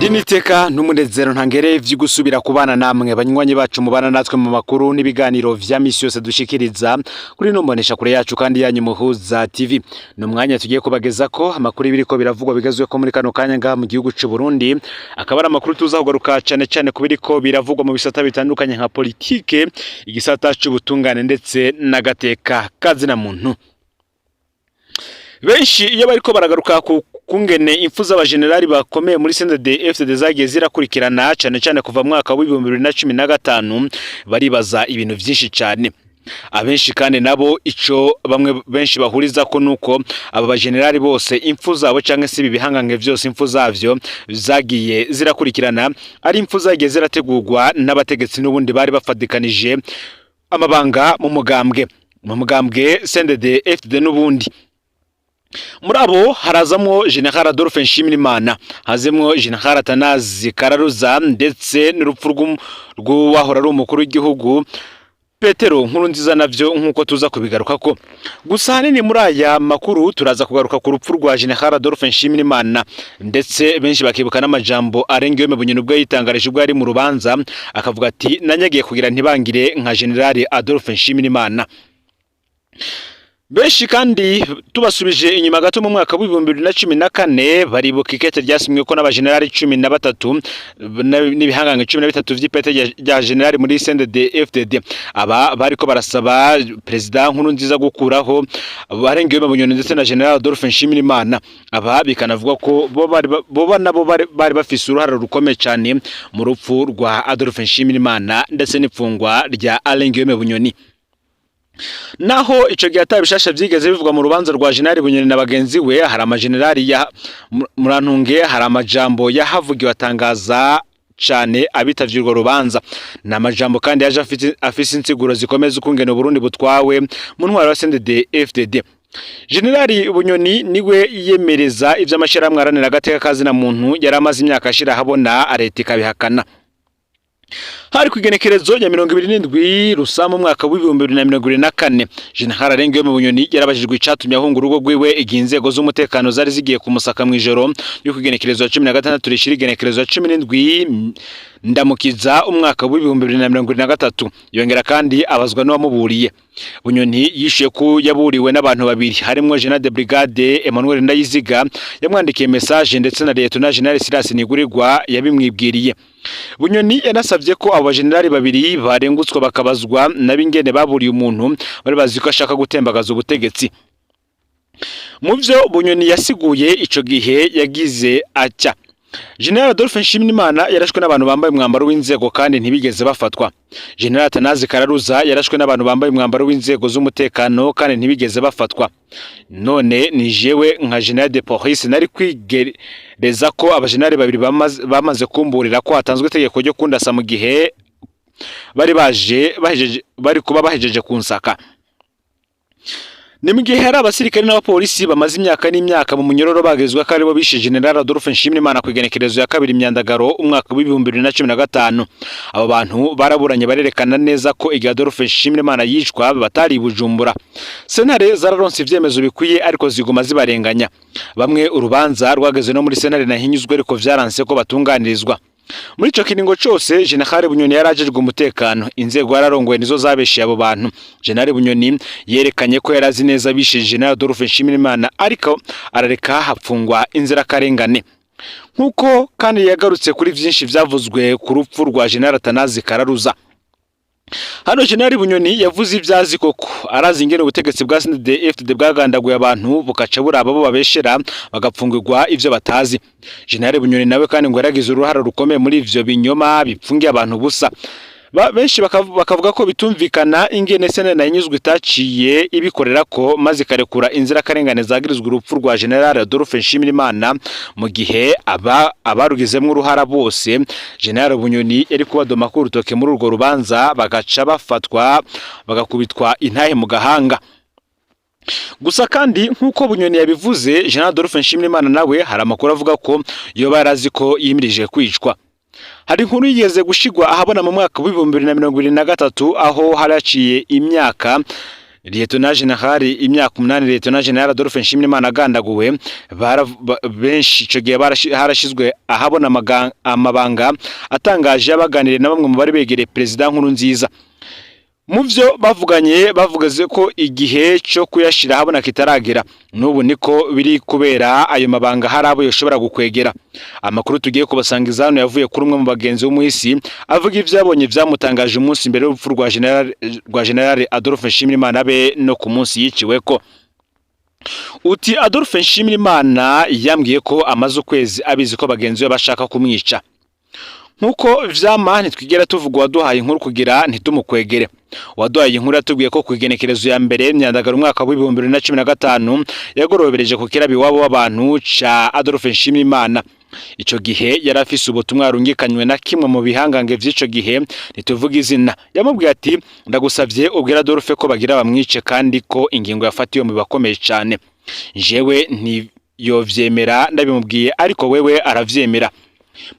Ndiniteka n'umunezero ntangere vy'ugusubira kubana namwe, banywanyi bacu mubana natwe mu makuru n'ibiganiro vya misi yose dushikiriza kuri no mbonesha kure yacu kandi yanyu Muhuza TV. Ni umwanya tugiye kubageza ko amakuru ibiriko biravugwa bigezweho muri kano kanya ngaha mu gihugu c'u Burundi, akaba ari amakuru tuza kugaruka cane cane ku biriko biravugwa mu bisata bitandukanye nka politike, igisata c'ubutungane ndetse n'agateka kazina muntu. Benshi iyo bariko baragaruka ku kungene impfu z'abajenerali bakomeye muri CNDD FDD zagiye zirakurikirana, cane cane kuva mu mwaka w'2015, baribaza ibintu vyinshi cane. Abenshi kandi nabo ico bamwe benshi bahuriza ko nuko aba bajenerali bose impfu zabo, canke se ibi bihangange vyose impfu zavyo zagiye zirakurikirana, ari impfu zagiye zirategurwa n'abategetsi n'ubundi bari bafadikanije amabanga mu mugambwe CNDD FDD n'ubundi. Muri abo harazamwo General Adolphe Nshimirimana, hazemwo General Atanazi Kararuza, ndetse n'urupfu rw'uwahora ari umukuru w'igihugu Petero Nkurunziza, navyo nk'uko tuza kubigarukako. Gusa hanini muri aya makuru turaza kugaruka ku rupfu rwa General Adolphe Nshimirimana, ndetse benshi bakibuka n'amajambo arengewe mu Bunyoni ubwo yitangarije ubwo yari mu rubanza, akavuga ati: "Nanyagiye kugira ntibangire nka General Adolphe Nshimirimana." Benshi kandi tubasubije inyuma gato mu mwaka w'2014, baribuka ikete ryasinywe ko n'abajenerali 13 n'ibihangange 13 vy'ipete rya generali muri CNDD FDD. Aba bariko barasaba Perezida Nkurunziza gukuraho barengewe mu Bunyoni ndetse na General Adolphe Nshimirimana. Aba bikanavuga ko bo bari boba nabo bari bafise uruhare rukomeye cyane mu rupfu rwa Adolphe Nshimirimana ndetse n'ifungwa rya Alain Guillaume Bunyoni. Naho ico gihe ata bishasha vyigeze bivugwa mu rubanza rwa General Bunyoni na bagenzi we, hari amajenerali ya Murantunge, hari amajambo yahavugiwe atangaza cane abitavye urwo rubanza. Ni amajambo kandi yaje afise insiguro zikomeza ukungene Uburundi butwawe mu ntwaro ya CNDD FDD. Generali Bunyoni niwe yiyemereza ivy'amashirahamwe aharanira agateka kazina muntu yari amaze imyaka ashira ahabona, leta ikabihakana. Hari ku igenekerezo rya 27 Rusama umwaka w'2024, General Alain mu Bunyoni yarabajijwe icatumye ahunga urugo rwiwe igihe inzego z'umutekano zari zigiye kumusaka mw'ijoro yo ku igenekerezo ya 16 rishira igenekerezo ya 17 Ndamukiza umwaka w'2023. Yongera kandi abazwa n'uwamuburiye. Bunyoni yishuye ko yaburiwe n'abantu babiri, harimwo General de Brigade Emmanuel Ndayiziga yamwandikiye message, ndetse na Lieutenant General Silas Nigurirwa yabimwibwiriye. Bunyoni yanasabye ko abo bajenerali babiri barengutswa bakabazwa nab'ingene baburiye umuntu bari bazi ko ashaka gutembagaza ubutegetsi. Mu vyo Bunyoni yasiguye ico gihe yagize atya: "General Adolphe Nshimirimana yarashwe n'abantu bambaye umwambaro w'inzego kandi ntibigeze bafatwa. General Atanazi Kararuza yarashwe n'abantu bambaye umwambaro w'inzego z'umutekano kandi ntibigeze bafatwa. None ni jewe nka General de Police nari kwigereza ko abajenerali babiri bamaze kumburira ko hatanzwe itegeko ryo kundasa mu gihe bari baje bahejeje, bari kuba bahejeje kunsaka?" Ni mu gihe hari abasirikare n'abapolisi bamaze imyaka n'imyaka mu munyororo bagezwa ko aribo bishe General Adolphe Nshimirimana ku igenekerezo ya 2 Myandagaro umwaka w'2015. Abo bantu baraburanye barerekana neza ko igihe Adolphe Nshimirimana yicwa batari i Bujumbura. Sentare zararonse ivyemezo bikwiye, ariko ziguma zibarenganya. Bamwe urubanza rwageze no muri sentare nahinyuzwe, ariko vyaranse ko batunganirizwa. Muri ico kiringo cose General Bunyoni yarajejwe umutekano, inzego yararongoye nizo zabeshiye abo bantu. General Bunyoni yerekanye ko yarazi neza bishe General Adolphe Nshimirimana, ariko arareka hapfungwa inzirakarengane. Nkuko kandi yagarutse kuri vyinshi vyavuzwe ku rupfu rwa General Atanazi Kararuza. Hano General Bunyoni yavuze ibyazi koko arazi, ingene ubutegetsi bwa CNDD-FDD bwagandaguye abantu bukaca buraba bo babeshera bagapfungirwa ivyo batazi. General Bunyoni nawe kandi ngo yaragize uruhara rukomeye muri ivyo binyoma bipfungiye abantu busa. Benshi bakavuga ko bitumvikana ingene sentare nahinyuzwa itaciye ibikorera ko maze ikarekura inzirakarengane zagirizwa urupfu rwa General Adolphe Nshimirimana, mu gihe aba abarugizemwo uruhara bose General Bunyoni yari kubadoma ko urutoke muri urwo rubanza, bagaca bafatwa bagakubitwa intahe mu gahanga. Gusa kandi nk'uko Bunyoni yabivuze, General Adolphe Nshimirimana nawe hari amakuru avuga ko yoba yarazi ko yimirije kwicwa. Hari inkuru yigeze gushigwa ahabona mu mwaka w'2023, aho haraciye imyaka Lieutenant General, imyaka 8 Lieutenant General Adolphe Nshimirimana agandaguwe, benshi ico gihe harashizwe ahabona amabanga atangaje y'abaganiriye na bamwe mu bari begereye Perezida Nkurunziza. Mu vyo bavuganye, bavuze ko igihe cyo kuyashira ahabona kitaragera. N'ubu niko biri, kubera ayo mabanga hari abo yoshobora gukwegera. Amakuru tugiye kubasangiza hano yavuye kuri umwe mu bagenzi b'umuhisi, avuga ivyo yabonye vyamutangaje umunsi mbere y'urupfu rwa General Adolphe Nshimirimana be no ku munsi yiciweko. Uti: "Adolphe Nshimirimana yambwiye ko amaze ukwezi abizi ko bagenzi be bashaka kumwica." Nkuko vyama, ntitwigera tuvuga uwaduhaye inkuru kugira ntitumukwegere. Uwaduhaye inkuru yatubwiye ko ku igenekerezo ya mbere Myandagaro umwaka w'2015 yagorobereje ku kirabi iwabo w'abantu ca Adolphe Nshimirimana. Ico gihe yari afise ubutumwa yarungikanywe na kimwe mu bihangange vy'ico gihe, ntituvuga izina. Yamubwiye ati: "Ndagusavye ubwira Adolphe ko bagira bamwice, kandi ko ingingo yafatiwe mu bakomeye cane. Jewe ntiyovyemera ndabimubwiye, ariko wewe aravyemera.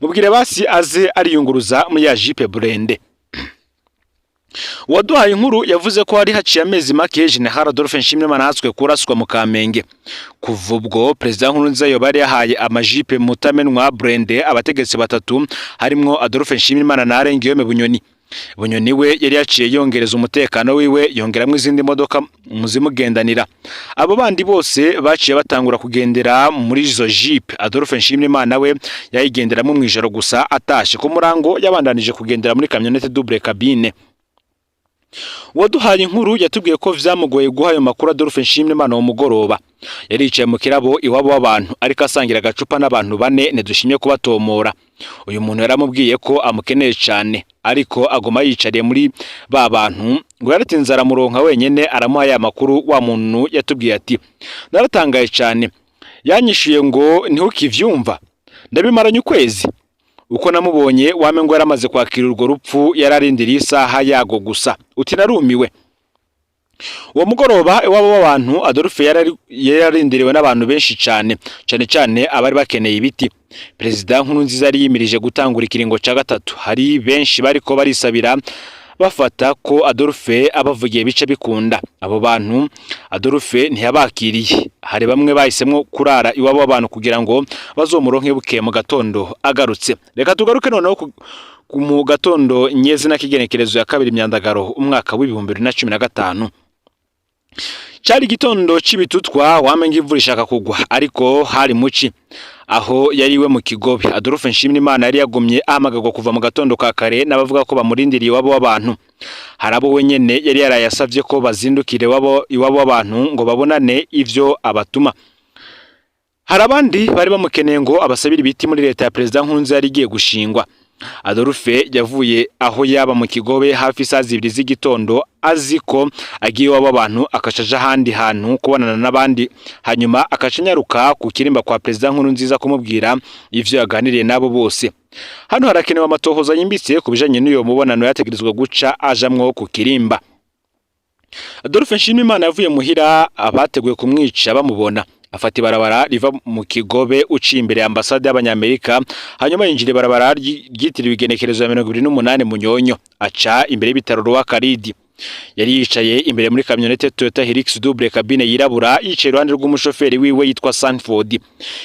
Mubwire basi aze ariyunguruza muri ya jipe blindée." Uwaduhaye inkuru yavuze ko hari haciye amezi make General Adolphe Nshimirimana ahatswe kuraswa mu Kamenge. Kuva ubwo, Perezida Nkurunziza yoba yari yahaye amajipe mutamenwa blindée abategetsi batatu, harimwo Adolphe Nshimirimana na Alain Guillaume Bunyoni. Bunyoni we yari yaciye yongereza umutekano wiwe, yongeramwo izindi modoka mu zimugendanira. Abo bandi bose baciye batangura kugendera muri izo jipe. Adolphe Nshimirimana we yayigenderamo mw'ijoro gusa atashe. Ku murango yabandanije kugendera muri camionnette double cabine. Uwaduhaye inkuru yatubwiye ko vyamugoye guha ayo makuru Adolphe Nshimirimana. Uwo mugoroba yari yicaye mu kirabo iwabo w'abantu, ariko asangira agacupa n'abantu bane ntidushimye kubatomora. Uyu muntu yaramubwiye ko amukeneye cane, ariko aguma yicariye muri ba bantu. Ngo yaratinze aramuronka wenyene, aramuha ya makuru. Wa muntu yatubwiye ati: "Naratangaye cane, yanyishuye ngo ntiukivyumva, ndabimaranye ukwezi." Uko namubonye, wame ngo yaramaze kwakira urwo rupfu, yararindiriye isaha yago gusa. Uti: "Narumiwe." Uwo mugoroba iwabo w'abantu, Adolphe yari yararindiriwe n'abantu benshi cane, cane cane abari bakeneye ibiti. Perezida Nkurunziza yari yimirije gutangura ikiringo ca gatatu. Hari benshi bariko barisabira, bafata ko Adolphe abavugiye bice bikunda. Abo bantu Adolphe ntiyabakiriye. Hari bamwe bahisemwo kurara iwabo w'abantu kugira ngo bazomuronke bukeye mu gatondo agarutse. Reka tugaruke noneho mu gatondo nyezina k'igenekerezo ya kabiri Myandagaro umwaka w'2015. Cari igitondo c'ibitutwa, wamenga imvura ishaka kugwa, ariko hari muci. Aho yari iwe mu Kigobe, Adolphe Nshimirimana yari yagumye ahamagarwa kuva mu gatondo ka kare n'abavuga ko bamurindiriye iwabo w'abantu. Hari abo wenyene yari yarayasavye ko bazindukire iwabo w'abantu ngo babonane ivyo abatuma. Hari abandi bari bamukeneye ngo abasabire ibiti muri leta ya Perezida Nkurunziza yari igiye gushingwa. Adolphe yavuye aho yaba mu Kigobe hafi isaha 2 z'igitondo, azi ko agiye iwabo abantu, akaca aja ahandi hantu kubonana n'abandi, hanyuma akaca anyaruka ku kirimba kwa Perezida Nkurunziza kumubwira ivyo yaganiriye n'abo bose. Hano harakenewe amatohoza yimbitse ku bijanye n'uyo mubonano yategerezwa guca ajamwo ku kirimba. Adolphe Nshimirimana yavuye muhira abateguye kumwica bamubona, afata ibarabara riva mu Kigobe uciye imbere ya ambasade y'Abanyamerika, hanyuma yinjira ibarabara ryitiriwe igenekerezo ya 28 Munyonyo, aca imbere y'ibitaro Roi Khalid. Yari yicaye imbere muri camionnette Toyota Hilux double cabine yirabura, yicaye iruhande rw'umushoferi wiwe yitwa Sanford.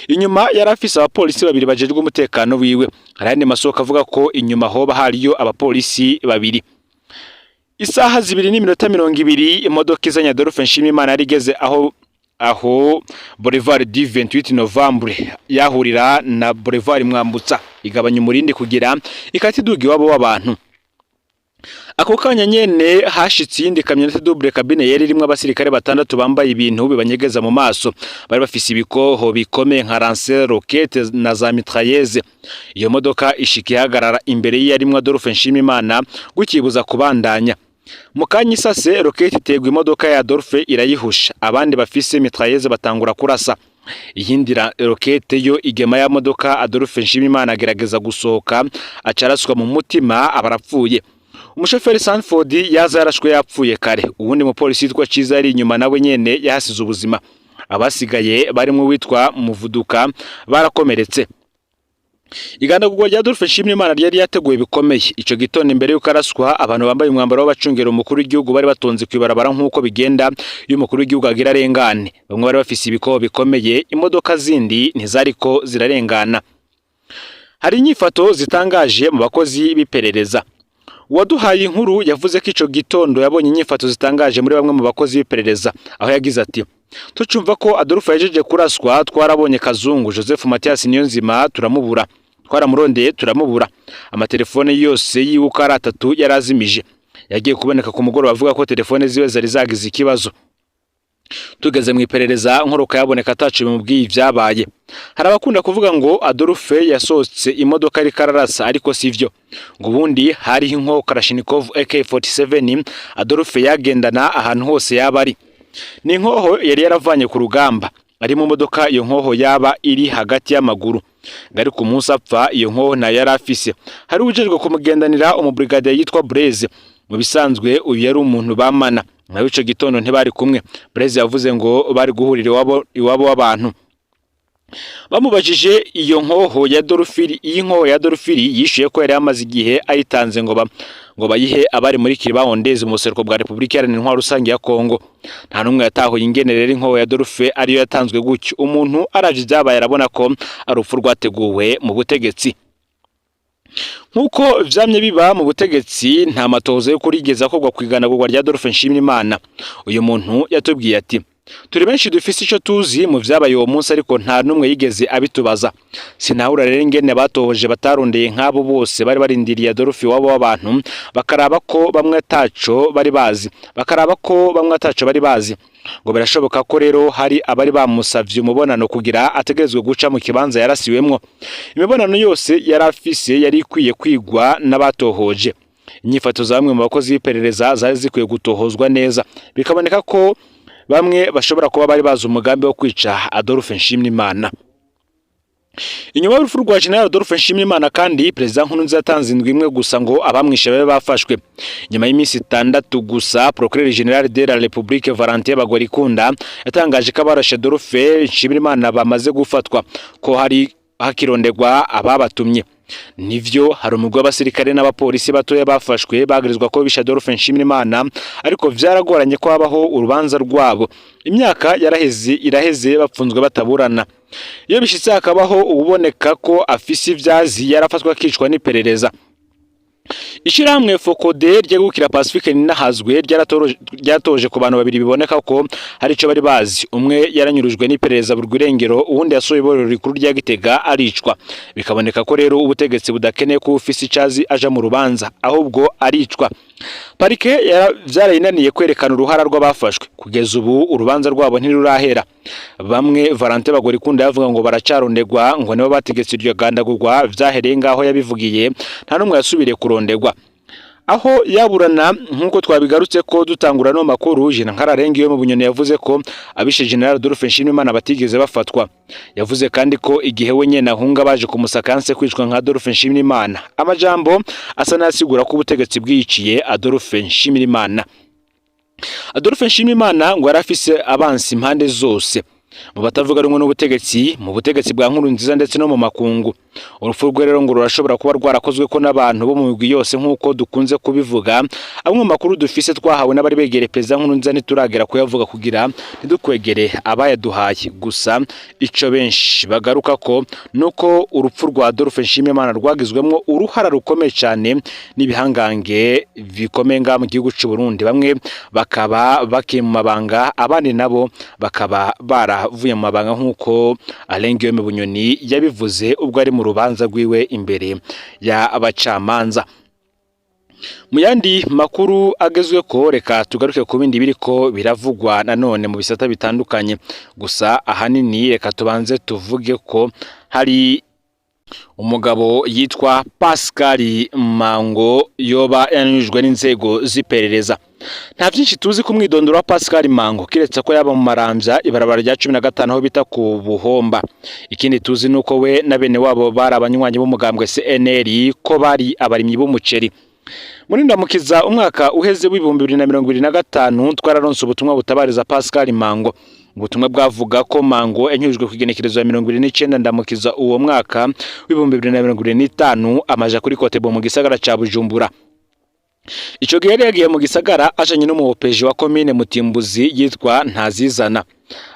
Inyuma yari afise abapolisi babiri bajejwe umutekano wiwe. Hari andi masoko avuga ko inyuma hoba hariyo abapolisi babiri. Isaha 2:20, imodoka izanye Adolphe Nshimirimana yari igeze aho Boulevard du 28 Novembre yahurira na Boulevard Mwambutsa, igabanya umurindi kugira ikata iduga iwabo w'abantu. Ako kanya nyene hashitse iyindi camionnette double cabine yari irimwo abasirikare batandatu bambaye ibintu bibanyegeza mu maso. Bari bafise ibikoho bikomeye nka lance-roquettes na za mitrailleuses. Iyo modoka ishika ihagarara imbere y'iyarimwo Adolphe Nshimirimana, gukibuza kubandanya. Mu kanya isase, roquette iterwa imodoka ya Adolphe, irayihusha. Abandi bafise mitrailleuse batangura kurasa. Iyindi roquette yo igema ya modoka. Adolphe Nshimirimana agerageza gusohoka, aca araswa mu mutima, aba arapfuye. Umushoferi Sanford yaza yarashwe yapfuye kare. Uwundi mupolisi yitwa Ciza yari inyuma, nawe nyene yahasize ubuzima. Abasigaye barimwo uwitwa Muvuduka barakomeretse. Igandagurwa rya Adolphe Nshimirimana ryari yateguwe bikomeye. Ico gitondo imbere y'uko araswa, abantu bambaye umwambaro w'abacungera umukuru w'igihugu bari batonze kw'ibarabara nk'uko bigenda iyo umukuru w'igihugu agira arengane. Bamwe bari bafise ibikoho bikomeye, imodoka zindi ntizariko zirarengana. Hari inyifato zitangaje mu bakozi b'iperereza. Uwaduhaye inkuru yavuze ko ico gitondo yabonye inyifato zitangaje muri bamwe mu bakozi b'iperereza, aho yagize ati: "Tucumva ko Adolphe yajeje kuraswa, twarabonye Kazungu Joseph Mathias Niyonzima turamubura, twaramurondeye turamubura. Amatelefone yose yiwe uko ari atatu yarazimije. Yagiye kuboneka ku mugoroba avuga ko telefone ziwe zari zagize ikibazo. Tugeze mu iperereza, Nkoroka yaboneka ataco bimubwiye ivyabaye. Hari abakunda kuvuga ngo Adolphe yasohotse imodoka ariko ararasa, ariko sivyo. Ngo ubundi hariho inkoho Kalashnikov AK47 Adolphe yagendana ahantu hose yaba ari. Ni inkoho yari yaravanye ku rugamba ari mu modoka. Iyo nkoho yaba iri hagati y'amaguru. Ngo ariko umunsi apfa iyo nkoho ntayo yari afise. Hari ujejwe kumugendanira, umubrigadier yitwa Blaise. Mu bisanzwe uyu yari umuntu bamana nawe, ico gitondo ntibari kumwe. Blaise yavuze ngo bari guhurira iwabo w'abantu. Bamubajije iyo nkoho ya Dolphine, iyi nkoho ya Dolphine, yishuye ko yari amaze igihe ayitanze ngo bayihe abari muri Kiriba Ondezi mu buseruko bwa Repubulika Iharanira Intwaro Rusange ya Kongo. Nta n'umwe yatahuye ingene rero inkoho ya Dolphe ariyo yatanzwe gutyo. Umuntu araje ibyabaye arabona ko ari urupfu rwateguwe mu butegetsi. Nk'uko vyamye biba mu butegetsi, nta matohoza yo kurigeza akorwa ku iganagurwa rya Adolphe Nshimirimana. Uyu muntu yatubwiye ati: "Turi benshi dufise ico tuzi mu vyabaye uwo munsi, ariko nta n'umwe yigeze abitubaza. Sinahura rero ingene batohoje batarondeye nk'abo bose bari barindiriye Adolphe iwabo w'abantu, bakaraba ko bamwe ataco bari bazi, bakaraba ko bamwe ataco bari bazi. Ngo birashoboka ko rero hari abari bamusavye umubonano kugira ategerezwe guca mu kibanza yarasiwemwo. Imibonano yose yari afise yari ikwiye kwigwa n'abatohoje. Inyifato za bamwe mu bakozi b'iperereza zari zikwiye gutohozwa neza, bikaboneka ko bamwe bashobora kuba bari bazi umugambi wo kwica Adolphe Nshimirimana." Inyuma y'urupfu rwa General Adolphe Nshimirimana kandi, Perezida Nkurunziza yatanze indwi imwe gusa ngo abamwishe babe bafashwe. Nyuma y'iminsi 6 gusa, Procureur Général de la République Valentin Bagorikunda yatangaje ko abarashe Adolphe Nshimirimana bamaze gufatwa, ko hari hakirondegwa ababatumye. Nivyo, hari umugwi w'abasirikare n'abapolisi batoya bafashwe bagirizwa ko bishe Adolphe Nshimirimana, ariko vyaragoranye ko habaho urubanza rwabo. Imyaka yaraheze iraheze bapfunzwe bataburana. Iyo bishitse hakabaho uwuboneka ko afise ivyazi, yarafatwa akicwa n'iperereza. Ishirahamwe FOCODE ryegukira Pacifique Ninahazwe ryatoje ku bantu babiri biboneka ko hari ico bari bazi. Umwe yaranyurujwe n'iperereza burwa irengero, uwundi yasohoye iborero rikuru rya Gitega aricwa. Bikaboneka ko rero ubutegetsi budakeneye ko ufise icazi aja mu rubanza, ahubwo aricwa. Parike vyarayinaniye kwerekana uruhara rw'abafashwe. Kugeza ubu urubanza rwabo ntirurahera. Bamwe Valentin Bagorikunda yavuga ngo baracarondegwa, ngo nibo bategetse iryo gandagurwa, vyahereye ngaho yabivugiye, nta n'umwe yasubiriye kurondegwa. Aho yaburana, nk'uko twabigarutse ko dutangura no makuru, Jean Nkararenga iyo mu Bunyoni yavuze ko abishe General Adolphe Nshimirimana batigeze bafatwa. Yavuze kandi ko igihe we nyene ahunga baje kumusaka yanse kwicwa nka Adolphe Nshimirimana, amajambo asa n'asigura ko ubutegetsi bwiyiciye Adolphe Nshimirimana. Adolphe Nshimirimana ngo yari afise abansi impande zose, mu batavuga rumwe n'ubutegetsi, mu butegetsi bwa Nkurunziza ndetse no mu makungu. Urupfu rwe rero ngo rurashobora kuba rwarakozwe ko n'abantu bo mu migwi yose, nk'uko dukunze kubivuga. Amwe mu makuru dufise twahawe n'abari begereye Perezida Nkurunziza ntituragera kuyavuga kugira ntidukwegere abayaduhaye. Gusa ico benshi bagaruka ko nuko urupfu rwa Adolphe Nshimirimana rwagizwemwo uruhara rukomeye cyane n'ibihangange bikomeye ngaha mu gihugu c'u Burundi, bamwe bakaba bakiri mu mabanga, abandi nabo bakaba baravuye mu mabanga, nk'uko Alain Guillaume Bunyoni yabivuze ubwo ari mu rubanza rwiwe imbere y'abacamanza. Mu yandi makuru agezwe ko, reka tugaruke ku bindi biriko biravugwa nanone mu bisata bitandukanye. Gusa ahanini reka tubanze tuvuge ko hari umugabo yitwa Pascal Mango yoba yanyujwe n'inzego z'iperereza. Nta byinshi tuzi ku mwidondoro wa Pascal Mango, kiretse ko yaba mu Maramvya, ibarabara rya 15 aho bita ku Buhomba. Ikindi tuzi nuko we na bene wabo bari abanywanyi b'umugambwe CNL, ko bari abarimyi b'umuceri. Muri Ndamukiza umwaka uheze w'2025 twararonse ubutumwa butabariza Pascal Mango. Ubutumwa bwavuga ko Mango yanyurujwe ku igenekerezo ya 29 Ndamukiza uwo mwaka w'2025, amaja kuri Kotebu mu gisagara ca Bujumbura. Ico gihe yari yagiye mu gisagara ajanye n'umuhopeji wa komine Mutimbuzi yitwa Ntazizana.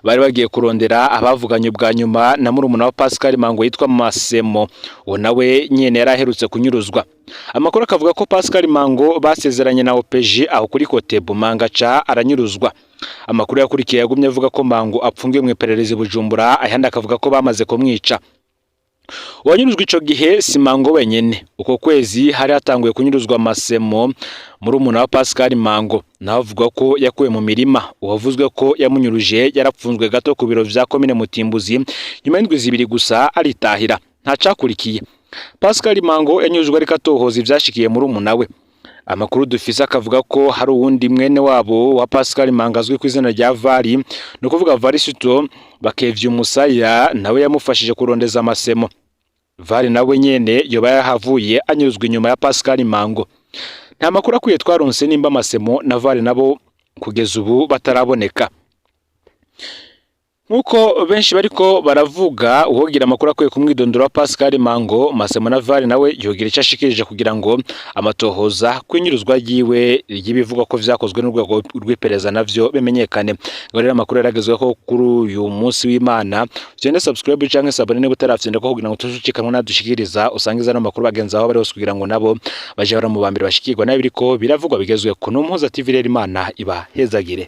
Bari bagiye kurondera abavuganye ubwa nyuma na murumuna wa Pascal Mango yitwa Masemo, uwo nawe nyene yari aherutse kunyuruzwa. Amakuru akavuga ko Pascal Mango basezeranye na OPG aho kuri Kotebu, Mango aca aranyuruzwa. Amakuru yakurikiye yagumye avuga ko Mango apfungiwe mu iperereza i Bujumbura, ayandi akavuga ko bamaze kumwica. Uwanyurujwe ico gihe si Mango wenyene. Uko kwezi hari hatanguye kunyuruzwa Masemo, murumuna wa Pascal Mango, nawe avuga ko yakuwe mu mirima. Uwavuzwe ko yamunyuruje yarapfunzwe gato ku biro vya komine Mutimbuzi, nyuma y'indwi 2 gusa aritahira, ntacakurikiye. Pascal Mango yanyurujwe ariko atohoza ivyashikiye murumuna we. Amakuru dufise akavuga ko hari uwundi mwene wabo wa Pascal Mango azwi ku izina rya Vari, ni ukuvuga Varisito Bakevye Umusaya, nawe yamufashije kurondeza Amasemo. Vari nawe nyene yoba yahavuye anyuzwa inyuma ya Pascal Mango. Nta makuru akwiye twaronse nimba Masemo na Vari nabo kugeza ubu bataraboneka. Nkuko benshi bariko baravuga, uwogira amakuru akwiye kumwidondoro wa Pascal Mango, Masemo na Vari, nawe yogira icyo ashikirije kugira ngo amatohoza kwinyuruzwa ryiwe ry'ibivugwa ko vyakozwe n'urwego rw'iperereza navyo bimenyekane. Ngo rero amakuru yaragezweho kuri uyu munsi w'Imana. Ugende subscribe canke s'abonner niba utarafyonda ko, kugira ngo tujucikanwe nadushikiriza usangiza no makuru bagenzi aho bari hose, kugira ngo nabo baje bara mu bambere bashikirwa nayo biriko biravugwa bigezweho. Ku Muhuza TV rero, Imana ibahezagire.